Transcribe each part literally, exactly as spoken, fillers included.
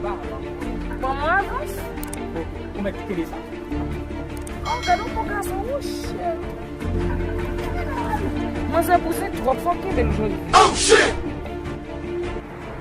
Ban mwen avans. Ou mèt kite de sa. Oh, gade yon bon gason, oh, shit. Manzè bouzen twòp, fò w kenbe l jodi. Oh, shit!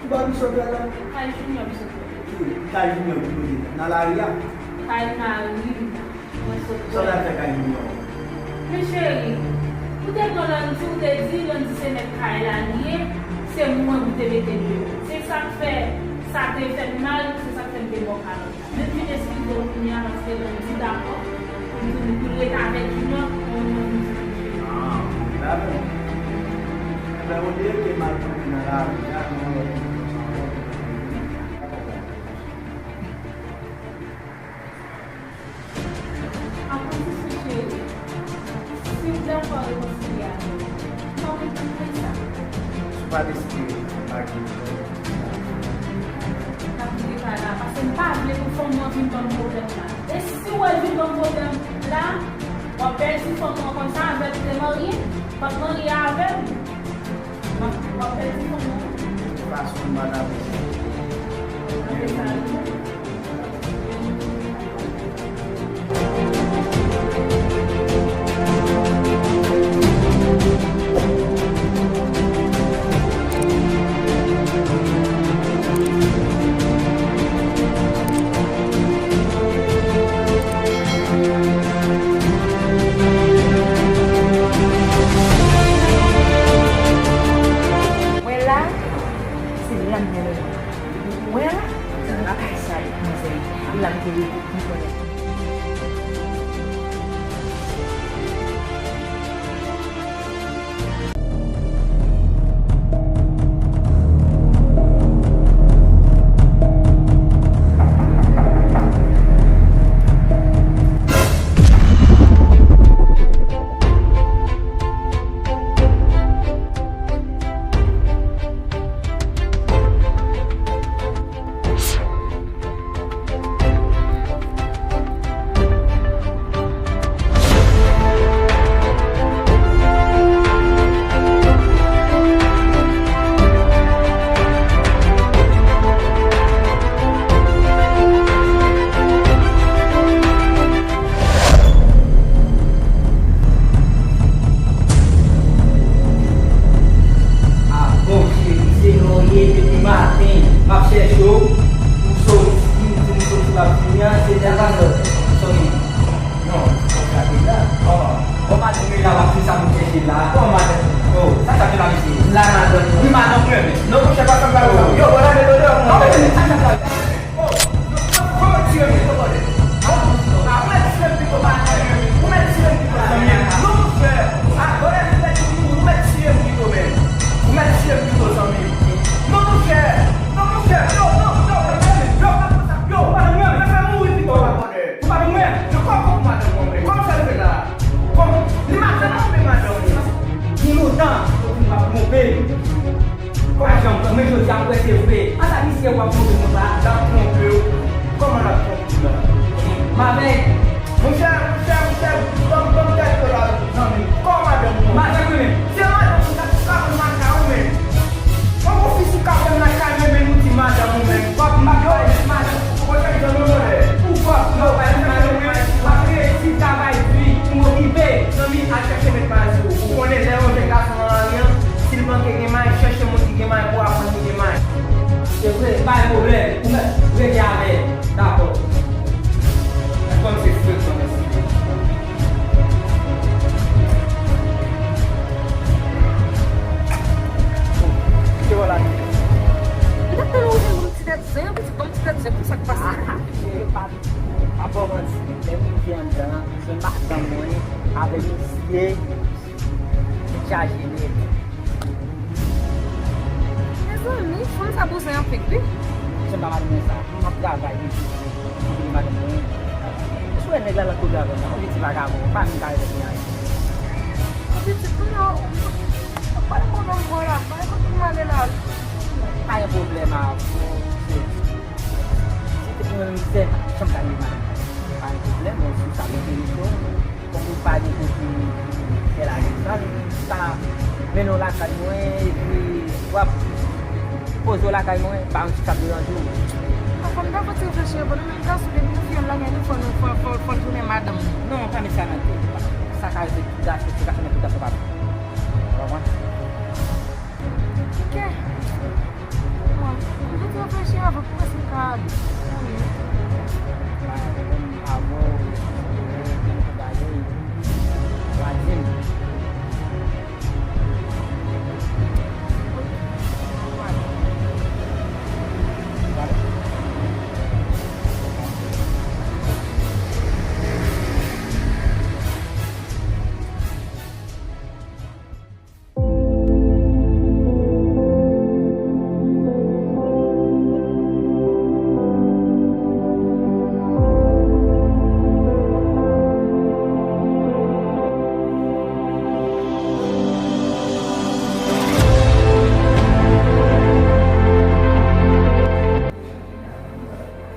Ki ba Bishop la la? Kay Junior Bishop. Ki kay Junior ki kote? Nan lari a? Kay mari m. Mwen sot. Sa w t al fè kay Junior? Men cheri, ou te pran Landy, ou te di Landy se mèt kay la li ye, se mwen pou te mete l deyò. Se sa k fè sa te fè m mal, se sa k fè m te ba w kalòt la. Men m vin eskize w kounye a paske Landy dakò pou l tounen, pou l ret avèk Junior pou yon moun ki fè l cheri. Ah, ok, dakò. Enben, olye ke m al pran nan lari a, nan yon lòt moun konsa ankò. Akoz se cheri, si w dakò rekonsilye avè l, fò w konprann sa. Si w pa deside, m pa gen pwoblèm. N ap rete la, paske m pa vle pou fanm nan vin ban m pwoblèm la. E si w wè l vin ban m pwoblèm la, w ap pèdi fanm nan konsa avè l ou te marye, w ap marye avè l. W ap pèdi fanm nan. Fason madanm. Mwen la, se la m gen bezwen. Mwen la, se lakay sa yo, manzè. E la m te rete, m konnen. Ah, bon, cheri, se lè w ye depi maten, m ap chèche w, ou soti, ou di m soti, m ap vini an, se dèyè pase w soti. Non, ou frape la. Oh, oh, madanm mwen la, w ap di sa pou chèche la. Oh, madanm, oh, sa k ap fè la, mesye? La, madanm mwen. Wi, madanm mwen, men. Non, monchè, pa sanble avè sa. Yo, bon, la, men, odè, non, men, sa k ap fè? Oh, non, non, kòman tire m pito, bòdè? Ah, ou mèt tire m pito, pa nan men. Ou mèt tire m pito, zanmi. Non, monchè. Ah, bòdè, ou mèt tire m pito, men. Ou mèt tire m pito, zanmi. Non, monchè. Non, monchè. Yo, non, non, non, non, yo, pa fè sa. Yo, pa nan men, fè mouri pito, bòdè. Ou pa konprann? Yo, kòman pou madanm mwen, men? Kòman sa l fè la? Kòman? Li madanm mwen, men madanm mwen. Pou lontan, yo di m w ap twonpe m. Kòman? Pa janm, men jodi a, m kwè se vre. An sa misye w ap twonpe m konsa? L ap twonpe w? Kòman l ap twonpe w la? M avèg. Monchè, monchè, monchè, ban m, ban m tèt yo la, zanmi. Kòman madanm mwen? Madanm mwen menm. Se madanm mwen k ap travay lakay ou menm. Mwen gon fi sou ka pran lakay mwen, men nou di madanm ou menm. W ap m ap bay madanm ou konn sa ki janm yon volè. Ou pap, non, pa yon madanm mwen, m ap reyisi travay di pou m okipe. Zanmi, al chèche met may sou ou. Ou konnen lè yon jèn gason nan lari an, si l manke gen may, chèche moun ki gen may pou aprann li gen may. Se vre, pa gen pwoblèm. Ou mèt rete avè l. Dakò. Kòm se frekan, mèsi. Bon, kite w la. Ou t ap tann ou jwenn yon ti tèt zen, yon ti bon ti tèt zen, pou sa k pase. Ah, cheri, pa, pa ba w manti. Lè m rive anndan an, jwenn madanm mwen avèk misye, li chaje nèt. Mezanmi, fanm sa bouzen anpil, wi. Jan pa madanm mwen sa, m ap travay, wi. Anpil madanm mwen. Ou wè nèg la nan kote avè m nan, ou vin ti vagabon, ou pa menm ka reponn li anyen. Ou vin ti, non, ou pa reponn m, bon, la, pa reponn m, ale la. Pa gen pwoblèm avè w, cheri. Si te pou mwen menm sèl, janm ka gen madanm. Pa gen pwoblèm, mwen sou sa, mwen te rete. Kòm ou pa gen kote fè lajan sa, m ta mennen w lakay mwen, epi w ap poze w lakay mwen, pa yon ti k ap deranje w. Fò m ta fè ti reflechi, fò nou menm gason, depi nou fè yon lagay, nou fò, nou fò, fò, fò l tounen madanm nou. Non, pa met sa nan tèt ou, pa. Sa ka rive tout gason, se gason, men tout gason pa bon. Ou konprann? Ok. Bon, m te reflechi avan, pou wè si m ka ale. Anyen. Ba, m avè w, gen tout bagay. Wa di m.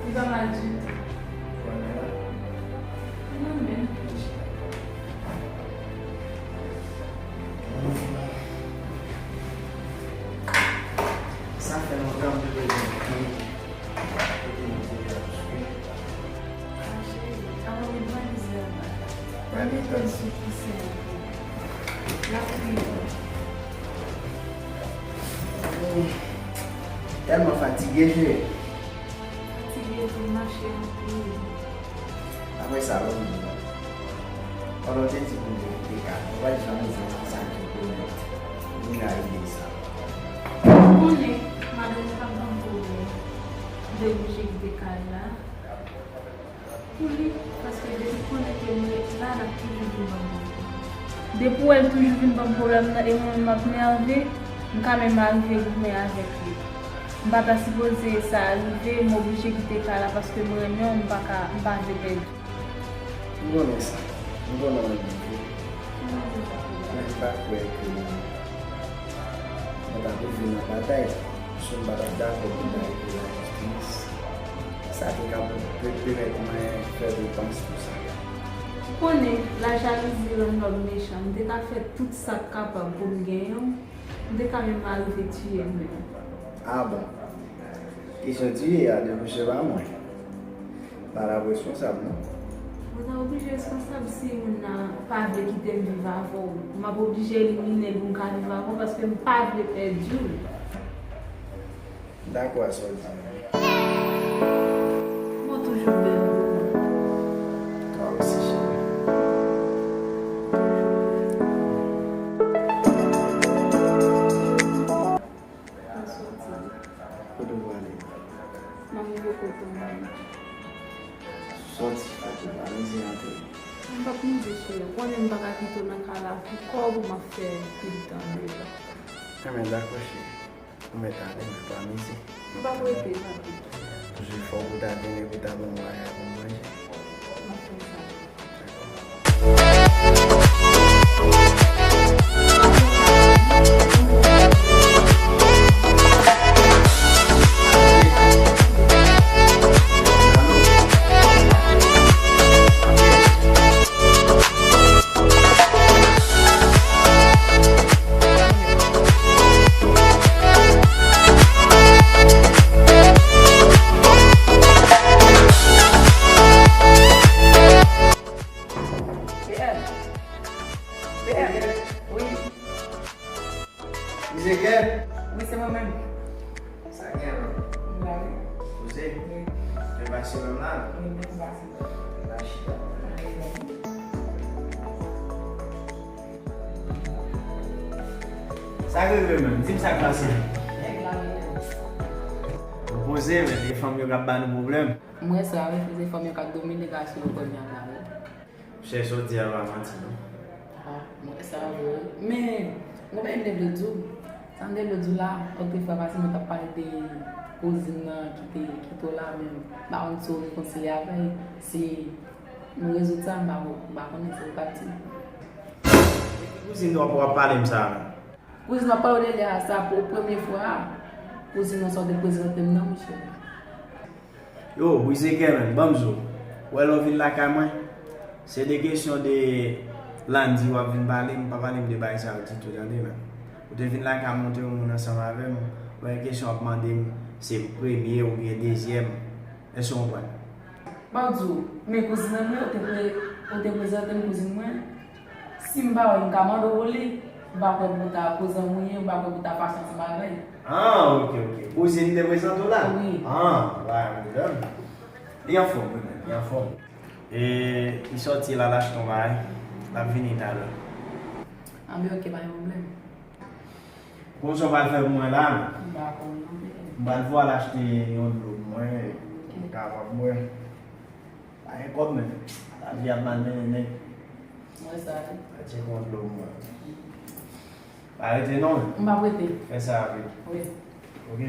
Li pa mal ditou. Mwen menm. Sa fè lontan m te bezwen konn kote nou te ye a. Ah, cheri, avan m valiz la, mwen mete l sou kousen an pou ou. L ap rive. Tèlman fatige, cheri. Fatige tou, mache anpil. Apre sa, lòt moun nan. Pandan w te di pou m te kite kay, ou pa t janm di m kisa ki pwoblèm. Vin a ide sa. Ou konnen, madanm ou t ap ban m pwoblèm. M te oblije kite kay la. Pou li, paske depi l konnen ke m ret la, l ap toujou vin ban m pwoblèm. Depi w wè l toujou vin ban m pwoblèm nan, e mwen menm m ap nève, m ka menm arive goumen avèk li. M pa ta sipoze sa rive, m oblije kite kay la paske m renmen w, m pa ka, m pa vle pèdi w. M konnen sa. M konnen w renmen m tou. Men m pa kwè ke mwen t ap rive nan batay la. Si m pa t ap dakò pou m ta rive lajistis, sa te ka pe-, pèmèt mwen fè repons pou sa. Ou konnen, lajalizi rann lòm mechan. M te ka fè tout sa k kapab pou m genyen w. M te ka menm arive tiye m menm. Ah bon? Kesyon tiye a, debouche pa mwen. Pa t ap responsab, non. Mwen ta oblije responsab si moun nan pa vle kite m viv avè w. M ap oblije elimine l pou m ka viv avè w paske m pa vle pèdi w. Dakò a sa w di. Mwen toujou bèl pou ou. Twa osi, cheri. Mwen soti. Kote w prale? M ap rive kote w menm. Soti, Fatima, mize antre. M p ap mize, cheri. Ou konnen m pa ka kite w nan kay la pou kò w pou m ap fè pil tan deyò. Enben, dakò, cheri. Ou mèt ale, men pa mize. M p ap rete, papi. Jefò pou ta vin epi ta ban m bagay pou m manje. M ap fè sa. P M. P M. Wi. Misye Kè? Wi, se mwen menm. Sa gen la? M la, wi. Poze? Wi. Te pase menm la? Wi, mwen te pase. Vin la chita. Sa k rive menm? Di m sa k pase. Nèg la, wi. Nou poze, men, e fanm yo k ap ba nou pwoblèm. M wè sa, wi, se fanm yo k ap domine gason yo kounye a la, wi. Chè, sa w di a pa manti, non. Ah, mwen sa vre. Men, mwen pa vle di w. Sa m te vle di w la, otrefwa, pase mwen t ap pale de kouzin nan ki te kite w la, men m pa konn si w rekonsilye avè l, si nou rezoud sa, m pa, m pa konnen, se ou k ap di. Kouzin w ap pale m sa a, non? Kouzin w ap pale w de li a, sa pou premye fwa a. Kouzin nan sa w te prezante m nan, monchè. Yo, brize kè menm, ban m di w. Ou wè lè w vin lakay mwen, se de kesyon de Landy w ap vin pale, m pa pale m de bagay sa yo ditou, tande menm. Ou te vin lakay mwen, ou te yon moun ansanm avè m, ou wè kesyon w ap mande m, se premye oubyen dezyèm. Èske w konprann? M ap di w, men kouzin nan, ou te pre-, ou te prezante m kouzin mwen. Si m pa wè, m ka mande w pou li, m pa kwè pou w ta koze anyen, m pa kwè pou w ta fache ansanm avè l. Ah, ok, ok. Kouzin te prezante w la? Wi. Ah, pa gen pwoblèm. Li anfòm, wi, men, li anfòm. E, li sòti la, l achte yon bagay. L ap vini talè. Ah, men ok, pa gen pwoblèm. Konn sa w pral fè pou mwen la, men. M pa konn non, men. M pral voye al achte yon dlo pou mwen, m kapab bwè. Pa gen kòb, men. Lavi ap mal mennen nèg. Mwen sa, wi. Al tcheke yon dlo pou mwen. Pa rete non, men. M p ap rete. Fè sa rapid. Wi. Ok.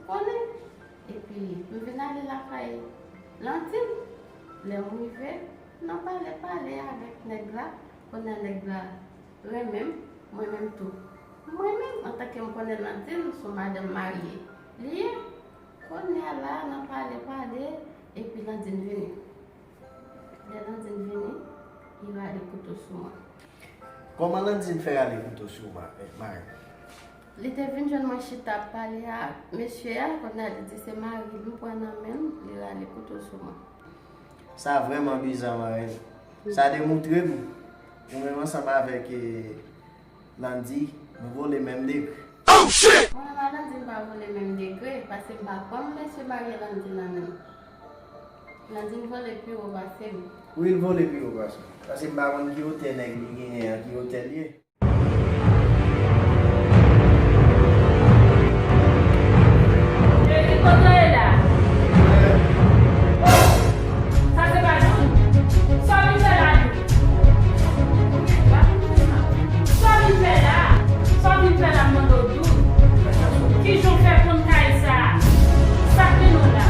Konnen. Epi, m vin ale lakay Landin. Lè m rive, nan pale, pale avèk nèg la, konnen nèg la renmen m, mwen menm tou. Mwen menm, antanke m konnen Landin se yon madanm marye li ye, kounye a la, nan pale, pale, epi Landin vini. Lè Landin vini, li rale kouto sou mwen. Kòman Landin fè rale kouto sou ou, ma-, eh, Maren? Li te vin jwenn mwen chita ap pale ak mesye a, kounye a li di se mari l m pran nan men l, li rale kouto sou mwen. Sa vrèman biza, Maren. Sa demontre m, ou menm ansanm avèk, eh, Landy, nou vole menm degre. Oh, shit! Mwen menm ak Landy, nou pa vole menm degre, paske m pa pran mesye marye Landy nan men m. Landy vole pi wo pase m. Wi, l vole pi wo pase w. Paske m pa konn ki wotè nèg li genyen an, ki wotè l ye. Epi kote w ye la? Sa se pa John? Sa w vin fè la, John? Sa w vin fè la? Sa w vin fè la, m mande w, John? Kijan w fè konn kay sa a? Sa k mennen w la?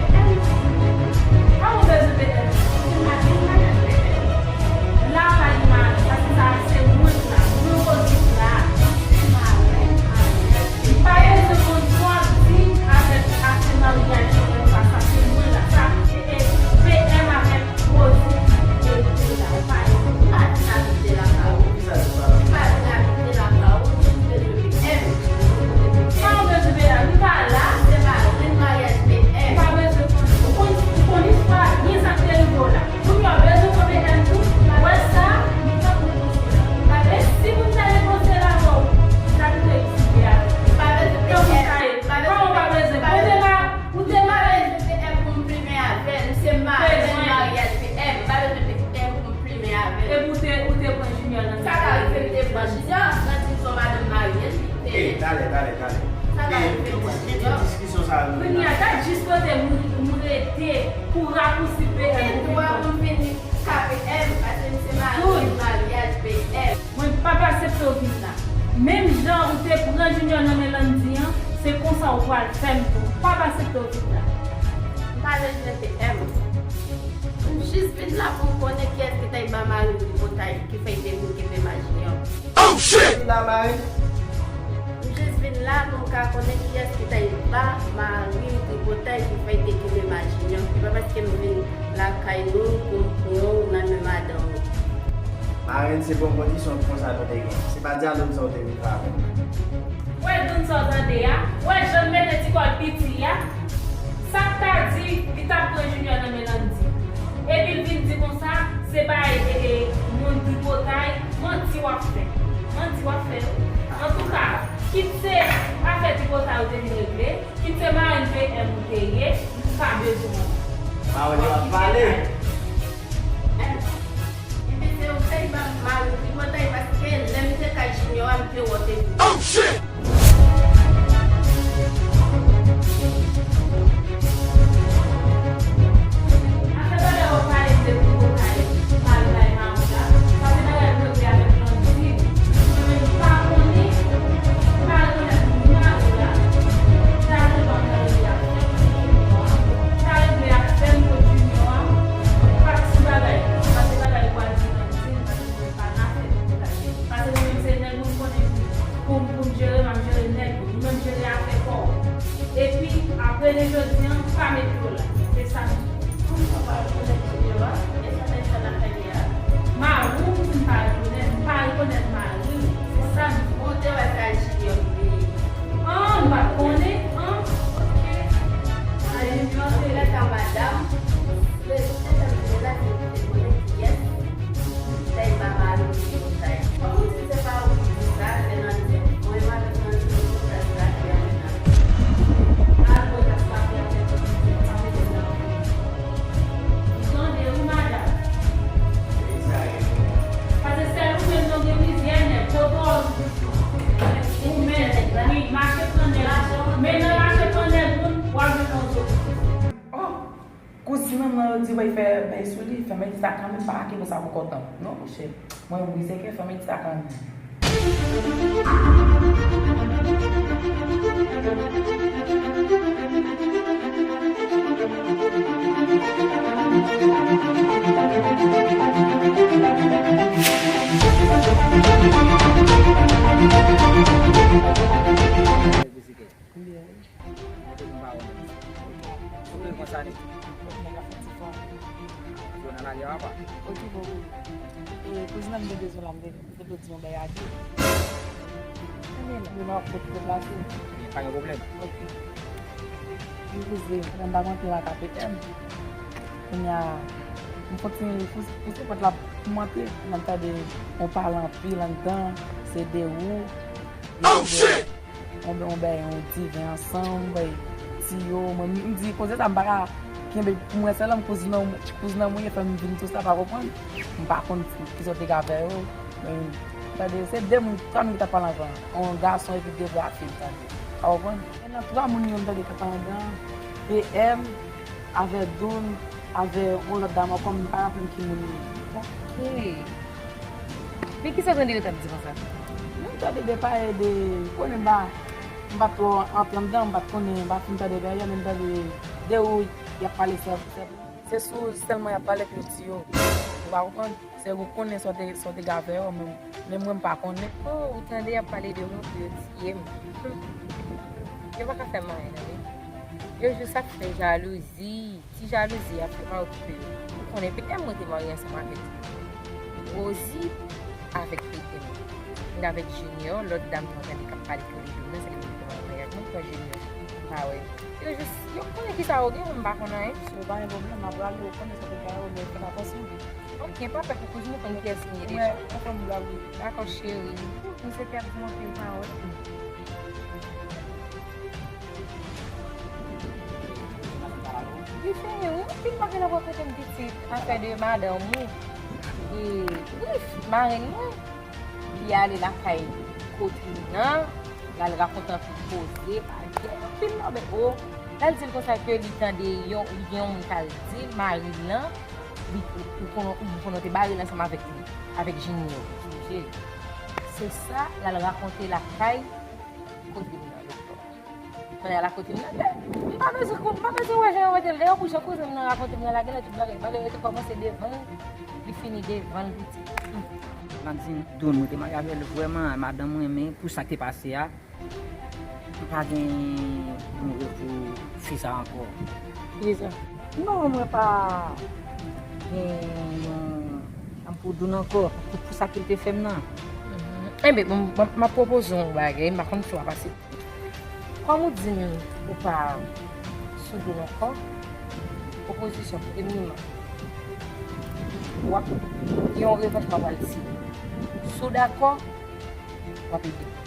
P M? Kòman w bezwen P M? Lakay mari, paske sa a se mwen la, mwen koz la. M pa bezwen konn sa w ap di avèk afè maryaj P M sa, sa se mwen la. Sa, e, e, P M avèk Rosie ki te la. Ou pa, ou pa vin abite lakay ou. Ou pa vin abite lakay ou, ou bezwen P M. Sa w bezwen P M? Li pa la. Se pa vin maryaj P M. Ou pa bezwen konn, ou konn, ou konn istwa, byen sa k te rive w la. Kounye a w bezwen konn P M tou. Ou wè sa? Men si moun sa negosye la avè w, sa ki te eksplike a. Ou pa bezwen P M. Kòman w pa bezwen? Ou te la, ou te la. P M pou m plimen avè l. Se ma-, se maryaj P M. M pa bezwen P M pou m plimen avè l. Epi ou te, ou te pran Junior nan. Sa ka rive m te pran Junior, nan di m se yon madanm marye li te. Ey, talè, talè, talè. Sa ka rive m pran Junior. Kounye a, gad jis kote m, m rete pou rapousi P M. Ou gen dwa pou m vin K P M, paske m se mari maryaj P M. Mwen p ap aksepte w vin la. Menm jan ou te pran Junior nan men Landy an, se konsa ou pral fè m tou. M p ap aksepte w vin la. M pa bezwen P M. M jis vin la pou m konnen kiyès ki t al ba mari m tripotay ki fè l te vin kenbe maj li an. Oh shit! Vin la, mari. M jis vin la pou m ka konnen kiyès ki t al ba mari m tripotay ki fè l te kenbe maj li an. Se pa paske m vin lakay nou pou m pran w nan men madanm ou. Marenn, se bon kondisyon konsa nou te gen. Se pa dyalòg sa w te vin fè avè m. Wè doun sa w tande a? Wè jan l mete ti kò l piti a? Sa t ta di li t ap pran Junior nan men Landy. Epi l vin di konsa, se bay e, e, moun tripotay, manti w ap fè. Manti w ap fè wi. Antouka, kit se afè tripotay ou te vin regle, kit se marenn P M ou te ye, m pa bezwen w. Pawòl yo ap pale. Epi se yon sèl ban mari tripotay paske lè m te kay Junior a, m te wè w te vin. Oh shit! Afè bagay w ap pale de tripotay, mari bay mari la, sa se bagay m regle avèk Landy. Mwen menm m pa konnen, m pa rekonèt ni mari la, ni lajan bank nan regle avèk Junior a, m pa regle afè m kot Junior a, m pa ti bagay, sa se bagay w pral di Landy, m pa Paske mwen menm se nèg mwen konnen pou, pou, pou m jere, m ap jere nèg mwen. Ou menm jere afè pa w. Epi, apre de jodi an, pa met pye w la. Se sa m di. Kòman w pa rekonèt Junior a? E sa nèg sa lakay li a? Mari w, m di m pa rekonèt, m pa rekonèt mari w. Se sa m di. Ou te wè sa Junior te ye? An, m pa t konnen, an. Ok. Sa Junior te ye? Lè sa madanm, lè, lè sa m te la, se pou te konnen kiyès. Tèl pa mari w ki konsa. Fòk ou di se pa ou ki di sa, se Nandine. Mwen menm avèk Nandine, nou konn plas la ki anmenan. Al bwè tas kafe avèk Nandine, pa mete nan anfè. Ou tande wi, madanm? Paske sèl ou menm non gen plizyè nèg, kote w, ou menm, wi, mache pran nèg. Men nan mache pran nèg moun, w ap jwenn yon zo. Oh! Kouzin an nan yo di bay fè bèy sou li, fè mèt sa kanmenm, pa kite sa pou kontan. Non, monchè. Mwen, wi, se ke fè mèt sa kanmenm. Byen. Ou te konsa, ni? Yo nan lari a, papa. Ok, bon, bon. E, kouzin an m te bezwen la, m te, m te vle di yon bagay a di. Men m ap fèt deplase. Pa gen pwoblèm. Ok. Yon kouzin, pandan m t ap rantre la K P M, kounye a, m kontinye pouse, pouse pòt la pou m antre, m ap tande yon pale anpil anndan, se de ou. Oh, shit! On, on bay yon diven ansanm, bay tiyo. Mwen, m di, koze sa, m pa ka kenbe pou mwen sèlman, kouzin an, kouzin an mwen, fè m vin tou sa, pa konprann. M pa konn kisa w te ka fè yo. Men, tande, se de moun, twa moun ki t ap pale anvan. On gason epi de vwa fi, tande. Pa konprann? E nan twa moun yo, m tande k ap pale andan, P M, avè Doun, avè yon lòt dam ankò, m pa raple m ki moun li ye. Ok. Men kisa w tande yo t ap di konsa? Men m tande de pale de, ou konnen m pa, m pa twò antre anndan, m pa t konnen, m pa fin tande de ayen, men m tande de ou y ap pale sèl, sèl, se sou sèlman y ap pale epi yo tiyo. Ou pa konprann? Se ou konnen sa w te, sa w te ka fè yo, men, men mwen m pa konnen. Oh, ou tande y ap pale de mwen pou yo tiye m. Yo pa ka fè m anyen, tande. Yo jis ap fè jalouzi. Ti jalouzi ap fè pa okipe yo. Ou konnen P M mwen te marye ansanm avèk Rosie avèk P M. Mwen avèk Junior, lòt dam nan tande k ap pale pou li tou, men se li menm ki te marye avèk mwen, pran Junior. Pa wè. Yo jis, yo konnen kisa yo gen, mwen m pa konn anyen. Si yo pa gen pwoblèm, m ap rale, yo konnen sa yo gen, men fè atansyon. Ok, pa pè pou kouzin ou konn kiyès li ye deja. Wè, anfòm blag wi. Dakò, cheri. Misye te ap di m anpil pawòl. Li fè wi, anpil bagay nan pran kote m pitit, afè de madanm ou. E, bref, marenn mwen, li ale lakay Kotrina, l al rakonte anpil poze, pa gen anpil non, men o, lè l di l konsa ke li tande yon, li gen yon moun k al di mari l lan, li, ou konnen, ou konnen te bare l ansanm avèk li, avèk Jinyo. Sonje, se sa l al rakonte lakay kote m nan, doktè. Kounye a la kote m nan, m pa bezwen, m pa bezwen wè jan yo mete l deyò pou jan kouzen m nan rakonte m nan lage nan tout bagay. Bagay yo te kòmanse devan l, li fini devan l, pitit. Nadine, Doun, mwen te marye avè l vrèman, madanm mwen, men pou sa k te pase a, m pa gen moral pou fi sa ankò. Kisa? Non, mwen pa gen yon anpou Doun ankò pou, pou sa ke l te fè m nan. Enben, bon, m, m ap pwopoze yon bagay, m pa konn si w ap aksepte. Kòm ou di m ou pa sou Doun ankò, pwopozisyon pou ennmi m, w ap gen yon revanch m ap pral tire. Si w dakò, w ap ede m.